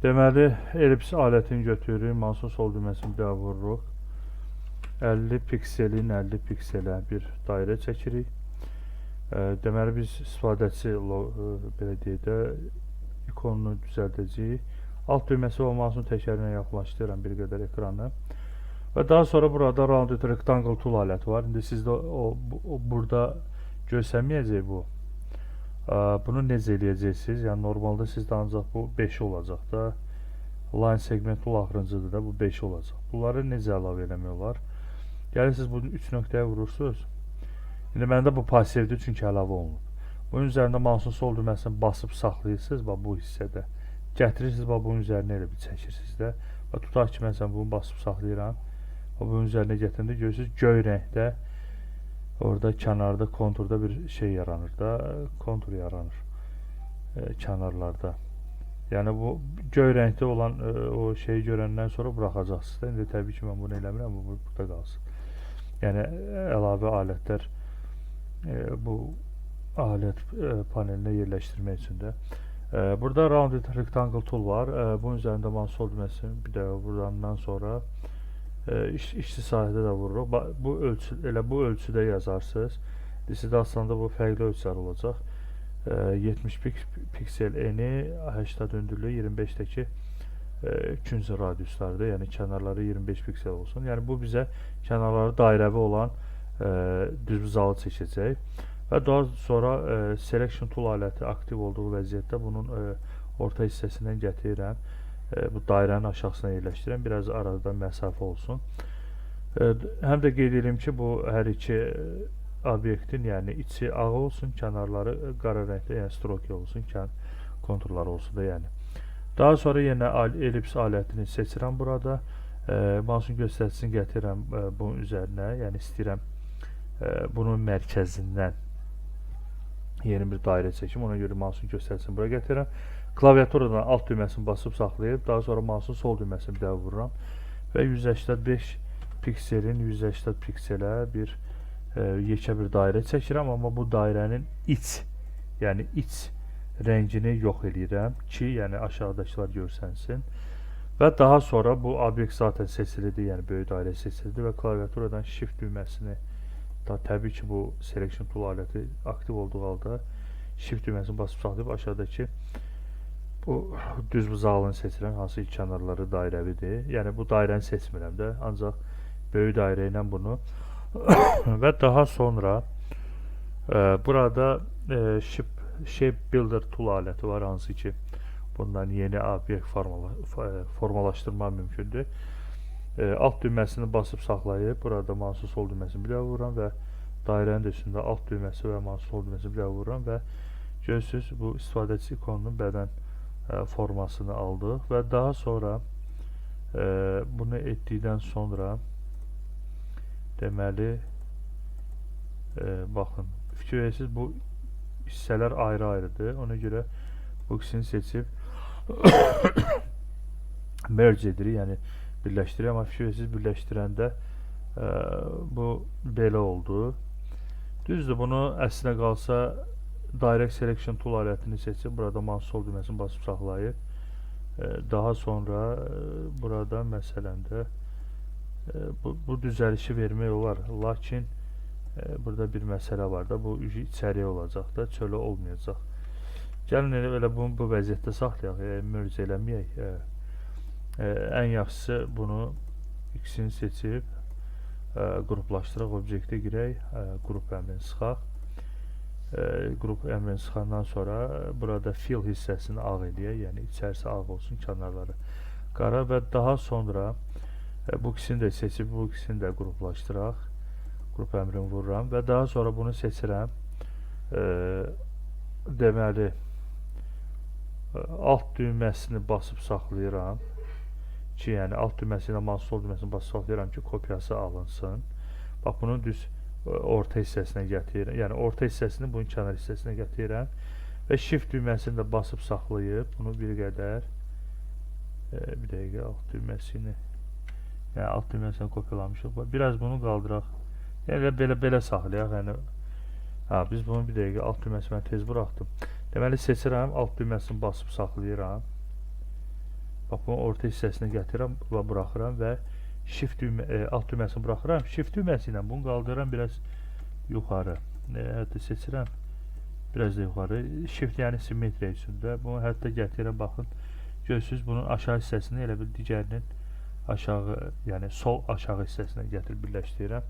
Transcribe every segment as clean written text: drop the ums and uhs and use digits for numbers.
Deməli, elips alətini götürürük, mouse'un sol düyməsini bir daha vururuq. 50 pikselin 50 pikselə bir dairə çəkirik. Deməli, biz istifadəçi belə deyək də, ikonunu düzəldəcəyik. Alt düyməsi və mouse'un təkərinə yaxınlaşdırıram bir qədər ekranı. Və daha sonra burada Rounded Rectangle Tool aləti var. İndi sizdə o burada görsənməyəcək bu. Bunu necə eləyəcəksiniz? Yəni normalda sizdə ancaq bu 5 olacaq da. Line Segment Tool axırıncıdır da, bu 5 olacaq. Bunları necə əlavə eləmək olar? Gəlirsiniz, bunu 3 nöqtəyə vurursunuz. İndi məndə bu passivdir, çünki əlavə olunub. Bunun üzərində mouse'un sol düyməsini basıb saxlayırsınız, bax bu hissədə. Gətirirsiniz, bax bunun üzərinə elə bir çəkirsiniz də. Və tutaq ki, məsələn bunu basıb saxlayıram. Və bunun üzərinə gətirəndə görürsünüz, göy rəngdə orada kənarda, konturda bir şey yaranır da, kontur yaranır kənarlarda. Yəni bu göy rəngdə olan o şeyi görəndən sonra buraxacaqsınız da. İndi təbii ki, mən bunu eləmirəm, bu burada qalsın. Yəni əlavə alətlər bu alət panelinə yerləşdirmək üçün də. Burada Rounded Rectangle Tool var. Bunun üzərində mouse sol düyməsini bir dəfə vurandan sonra işçi sahədə də vururuq. Bu ölçü, elə bu ölçüdə yazarsınız. Sizdə aslında bu fərqli ölçülər olacaq. 70 piksel eni, 80 hündürlüyü, 25-dəki künc radiuslardır. Yəni kənarları 25 piksel olsun. Yəni bu bizə kənarları dairəvi olan düzbucağı çəkəcək. Və daha sonra Selection Tool aləti aktiv olduğu vəziyyətdə bunun orta hissəsindən gətirirəm. Bu dairənin aşağısına yerləşdirirəm. Biraz arada məsafə olsun. Həm də qeyd edirəm ki, bu hər iki obyektin, yəni içi ağ olsun, kənarları qara rəngdə, yəni stroke olsun, konturları olsun da yəni. Daha sonra yenə elips alətini seçirəm burada. Mouse'un göstəricisini gətirirəm bunun üzərinə, yəni istəyirəm bunun mərkəzindən yeni bir dairə çəkim. Ona görə mouse'un göstəricisini bura gətirirəm. Klaviaturadan alt düyməsini basıb saxlayıb, daha sonra mouse'un sol düyməsini bir dəfə vururam və 185 pikselin 180 pikselə bir yekə bir dairə çəkirəm, amma bu dairənin iç, yəni iç rəngini yox eləyirəm ki, yəni aşağıdakılar görsənsin. Və daha sonra bu obyekt zaten seçilidir, yəni böyük dairə seçilidir və klaviaturadan Shift düyməsini da, təbii ki, bu Selection Tool aləti aktiv olduğu halda Shift düyməsini basıb saxlayıb aşağıdakı bu düz bucağını seçirəm, hansı ki kənarları dairəvidir. Yəni bu dairəni seçmirəm də, ancaq böyük dairə ilə bunu və daha sonra burada Shape Builder Tool aləti var, hansı ki bundan yeni obyekt formalaşdırma mümkündür. Alt düyməsini basıb saxlayıb burada mouse'un sol düyməsini bir daha vururam və dairənin də üstündə alt düyməsi və mouse'un sol düyməsini bir daha vururam və görürsünüz, bu istifadəçi ikonunun bədən formasını aldıq və daha sonra bunu etdikdən sonra deməli baxın, fikir verirsiniz, bu hissələr ayrı-ayrıdır. Ona görə bu ikisini seçib merge edirik, yəni birləşdiririk. Amma fikir verirsiniz, birləşdirəndə bu belə oldu. Düzdür, bunu əslinə qalsa Direct Selection Tool alətini seçib burada mouse sol düyməsini basıb saxlayıb daha sonra burada məsələn də bu düzəlişi vermək olar. Lakin burada bir məsələ var da, bu içəriyə olacaq da, çölə olmayacaq. Gəlin elə bunu bu vəziyyətdə saxlayaq, merge eləməyək. Ən yaxşısı bunu ikisini seçib qruplaşdıraq, obyektə girək, qrup əmrini sıxaq. Qrup əmrini sıxandan sonra burada fill hissəsini ağ eləyək, yəni içərisi ağ olsun, kənarları qara və daha sonra bu ikisini də seçib bu ikisini də qruplaşdıraq. Qrup əmrini vururam və daha sonra bunu seçirəm. Deməli alt düyməsini basıb saxlayıram ki, yəni alt düyməsi ilə mouse sol düyməsini basıb saxlayıram ki, kopyası alınsın. Bax, bunun düz orta hissəsinə gətirirəm. Yəni orta hissəsini bunun kənar hissəsinə gətirirəm və shift düyməsini də basıb saxlayıb bunu bir qədər bir dəqiqə, alt düyməsini, yəni alt düyməsini kopyalamışıq. Bax, biraz bunu qaldıraq. Yəni belə belə saxlayaq. Yəni ha, biz bunu bir dəqiqə, alt düyməsini mən tez buraxdım. Deməli seçirəm, alt düyməsini basıb saxlayıram. Bax, bunun orta hissəsini gətirirəm və buraxıram və shift düymə, alt düyməsini buraxıram. Shift düyməsi ilə bunu qaldırıram biraz yuxarı. Hətta seçirəm biraz da yuxarı. Shift, yəni simmetriya üçün də. Bunu hətta gətirirəm, baxın. Görürsünüz, bunun aşağı hissəsini elə bil digərinin aşağı, yəni sol aşağı hissəsinə gətirib birləşdirirəm.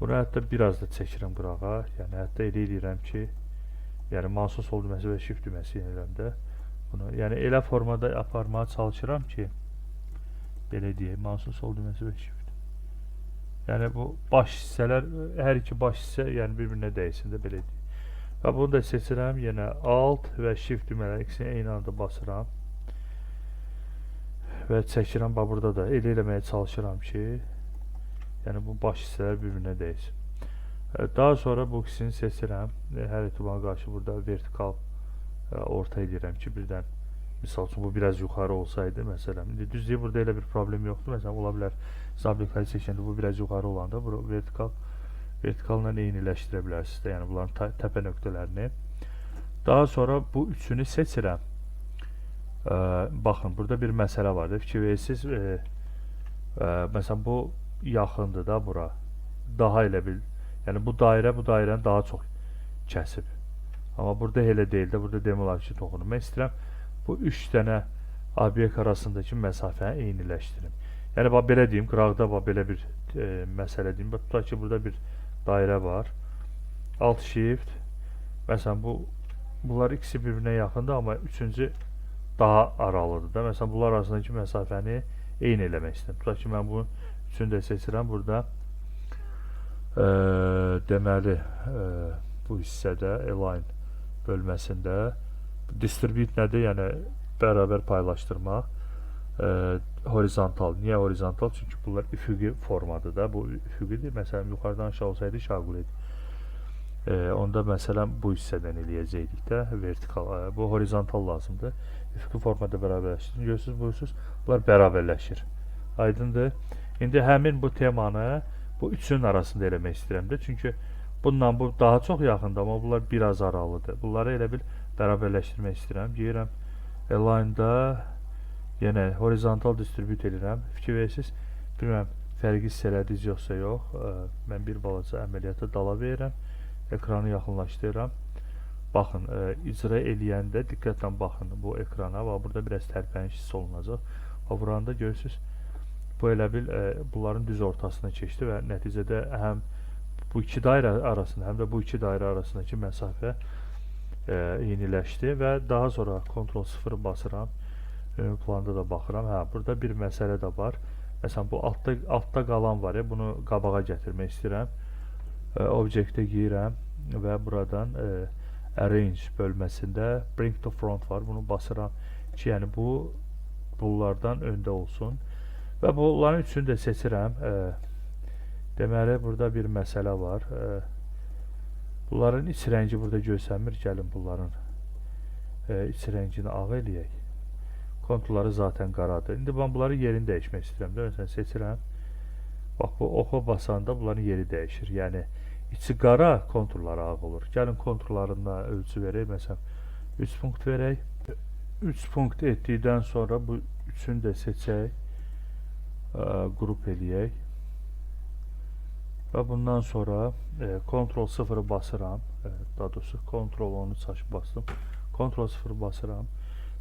Bunu hətta biraz da çəkirəm qırağa. Yəni hətta elə eləyirəm ki, yəni mouse'un sol düyməsi və shift düyməsi yeniləm də. Bunu, yəni elə formada aparmağa çalışıram ki, belə deyək, mouse'un sol düyməsi və shift. Yəni bu baş hissələr, hər iki baş hissə yəni bir-birinə dəysin də, belə deyək. Və bunu da seçirəm, yenə alt və shift düymələri ikisini eyni anda basıram. Və çəkirəm, bax burada da elə eləməyə çalışıram ki, yəni bu baş hissələr bir-birinə dəysin. Daha sonra bu ikisini seçirəm. Hər ehtimala qarşı burada vertikal orta edirəm ki, birdən misal üçün bu biraz yuxarı olsaydı, məsələn, indi düz deyil, burada elə bir problem yoxdur. Məsələn, ola bilər obyektləri seçəndə bu biraz yuxarı olanda bu vertikalla eyniləşdirə bilərsiniz də, yəni bunların təpə nöqtələrini. Daha sonra bu üçünü seçirəm. Baxın, burada bir məsələ var da, fikir verirsiniz, məsələn, bu yaxındır da bura. Daha elə bil, yəni bu dairə bu dairəni daha çox kəsib. Amma burada elə deyil də, burada demək olar ki, toxunur. Mən istəyirəm bu üç dənə obyekt arasındakı məsafəni eyniləşdirim. Yəni bax belə deyim, qıraqda bax belə bir məsələ deyim. Bax tutaq ki, burada bir dairə var. Alt shift. Məsələn, bunlar ikisi bir-birinə yaxındır, amma üçüncü daha aralıdır da. Məsələn, bunlar arasındakı məsafəni eyni eləmək istəyirəm. Tutaq ki, mən bu üçünü də seçirəm burada. Deməli, bu hissədə align bölməsində distribute nədir? Yəni bərabər paylaşdırmaq. Horizontal. Niyə horizontal? Çünki bunlar üfüqi formadır da. Bu üfüqidir. Məsələn, yuxarıdan aşağı olsaydı şaquli idi. Onda məsələn bu hissədən eləyəcəkdik də vertikal. Bu horizontal lazımdır. Üfüqi formada bərabərləşdirin. Görürsünüz, buyursunuz, bunlar bərabərləşir. Aydındır? İndi həmin bu temanı bu üçünün arasında eləmək istəyirəm də. Çünki bununla bu daha çox yaxındır, amma bunlar biraz aralıdır. Bunları elə bil bərabərləşdirmək istəyirəm. Deyirəm align-da yenə horizontal distribute edirəm. Fikir verirsiniz, bilmirəm fərqi hiss elədiniz yoxsa yox. Mən bir balaca əməliyyata dala verirəm. Ekranı yaxınlaşdırıram. Baxın, icra eləyəndə diqqətlə baxın bu ekrana və burada biraz tərpəniş hiss olunacaq. Və vuranda görürsünüz, bu elə bil bunların düz ortasına keçdi və nəticədə həm bu iki dairə arasında, həm də bu iki dairə arasındakı məsafə eyniləşdi və daha sonra Ctrl 0 basıram. Ümumi planda da baxıram. Hə, burada bir məsələ də var. Məsələn, bu altda qalan var ya, bunu qabağa gətirmək istəyirəm. Object'e girirəm və buradan Arrange bölməsində Bring to Front var. Bunu basıram ki, yəni bu bunlardan öndə olsun. Və bunların üçünü də seçirəm. Deməli, burada bir məsələ var. Bunların iç rəngi burada görsənmir. Gəlin bunların iç rəngini ağ eləyək. Konturları zaten qaradır. İndi mən bunların yerini dəyişmək istəyirəm də. Məsələn, seçirəm. Bax, bu oxa basanda bunların yeri dəyişir. Yəni, içi qara, konturları ağ olur. Gəlin konturlarına ölçü verək. Məsələn, 3 punkt verək. 3 punkt etdikdən sonra bu üçünü də seçək. Qrup eləyək. Və bundan sonra Ctrl 0-ı basıram. Daha doğrusu Ctrl 10-u çaşıb bastım. Ctrl 0 basıram.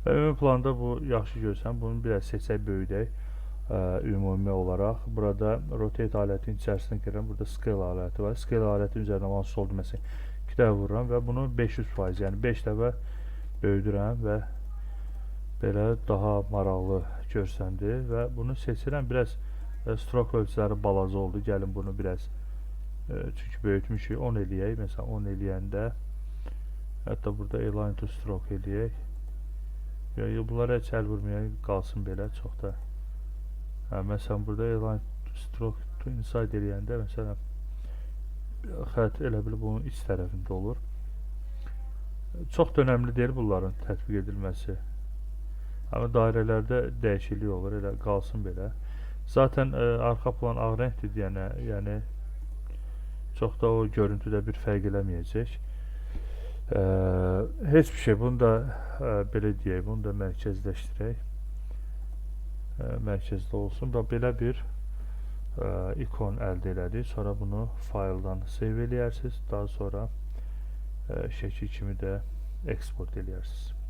Və ümumi planda bu yaxşı görsən. Bunu biraz seçək, böyüdək. Ümumi olaraq. Burada rotate alətinin içərisinə girirəm. Burada scale aləti var. Scale alətinin üzərinə mouse sol düyməsini 2 dəfə vururam və bunu 500%, yəni 5 dəfə böyüdürəm və belə daha maraqlı görsəndi və bunu seçirəm. Biraz stroke ölçüləri balaca oldu. Gəlin bunu biraz çünki böyütmüşük. 10 eləyək. Məsələn, 10 eləyəndə hətta burada align to stroke eləyək. Yox, bunlara heç əl vurmayaq, qalsın belə, çox da. Hə, məsələn, burada align stroke to inside eləyəndə, məsələn, xətt elə bil bunun iç tərəfində olur. Çox da önəmli deyil bunların tətbiq edilməsi. Amma dairələrdə dəyişiklik olur, elə qalsın belə. Zaten arxa plan ağ rəngdir deyənə, yəni çox da o görüntüdə bir fərq eləməyəcək. Heç bir şey, bunu da belə deyək, bunu da mərkəzləşdirək. Mərkəzdə olsun və belə bir ikon əldə elədik. Sonra bunu fayldan save eləyərsiniz. Daha sonra şəkil kimi də eksport eləyərsiniz.